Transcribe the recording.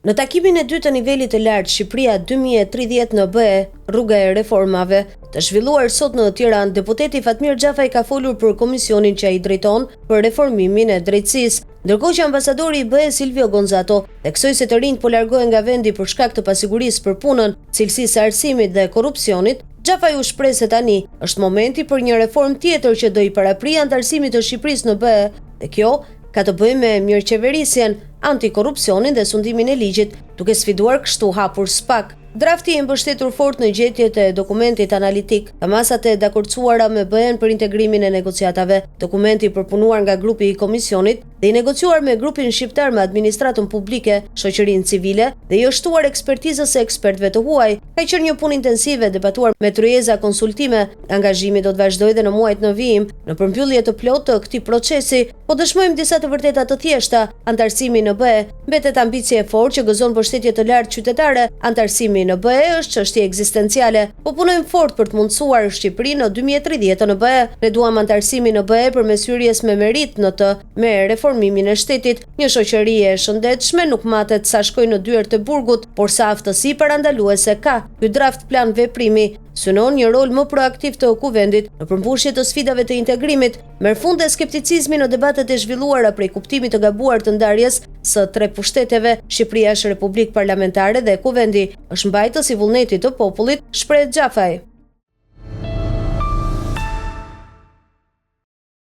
Në takimin e dytë të nivelit të lartë Shqipëria 2030 në BE, rruga e reformave, të zhvilluar sot në Tiranë, deputeti Fatmir Xhafaj ka folur për komisionin që ai drejton për reformimin e drejtësisë. Ndërkohë që ambasadori i BE Silvio Gonzato theksoi se të rinjtë po largohen nga vendi për shkak të pasigurisë për punën, cilësisë së arsimit dhe korrupsionit, Xhafaj u shpreh se tani është momenti për një reformë tjetër që do i paraprijë anëtarësimit të Shqipërisë në BE dhe kjo ka të bëjë me mirëqeverisjen, antikorrupsionin dhe sundimin e ligjit, duke sfiduar kështu hapur SPAK. Drafti i mbështetur fort në gjetjet e dokumentit analitik, ka masat e dakordësuara me BE-në për integrimin e negociatave. Dokumenti i përpunuar nga grupi i komisionit dhe i negociuar me grupin shqiptar me administratën publike, shoqërinë civile dhe i është shtuar ekspertizës së ekspertëve të huaj. Ka qenë një punë intensive, debatuar me tryeza konsultime. Angazhimi do të vazhdojë dhe në muajt në vijim, në përmbyllje të plotë të këtij procesi. Po dëshmojmë disa të vërteta të thjeshta, anëtarësimi në BE mbetet ambicie e fortë që gëzon mbështetje të lartë qytetare, anëtarësimi në BE është çështje ekzistenciale. Po punojmë fort për të mundësuar Shqipërinë në 2030 në BE. Ne duam anëtarësimin në BE përmes hyrjes me meritë në të, me reformimin e shtetit. Një shoqëri e shëndetshme nuk matet sa shkojnë në dyert e burgut, por sa aftësi parandaluese ka. Ky draft plan veprimi synon një rol më proaktiv të Kuvendit në përmbushje të sfidave të integrimit, Merr fund dhe skepticizmi në debatet e zhvilluara prej kuptimit të gabuar të ndarjes së tre pushteteve, Shqipëria është republikë parlamentare dhe Kuvendi është mbajtës i vullnetit të popullit, shprehet Xhafaj.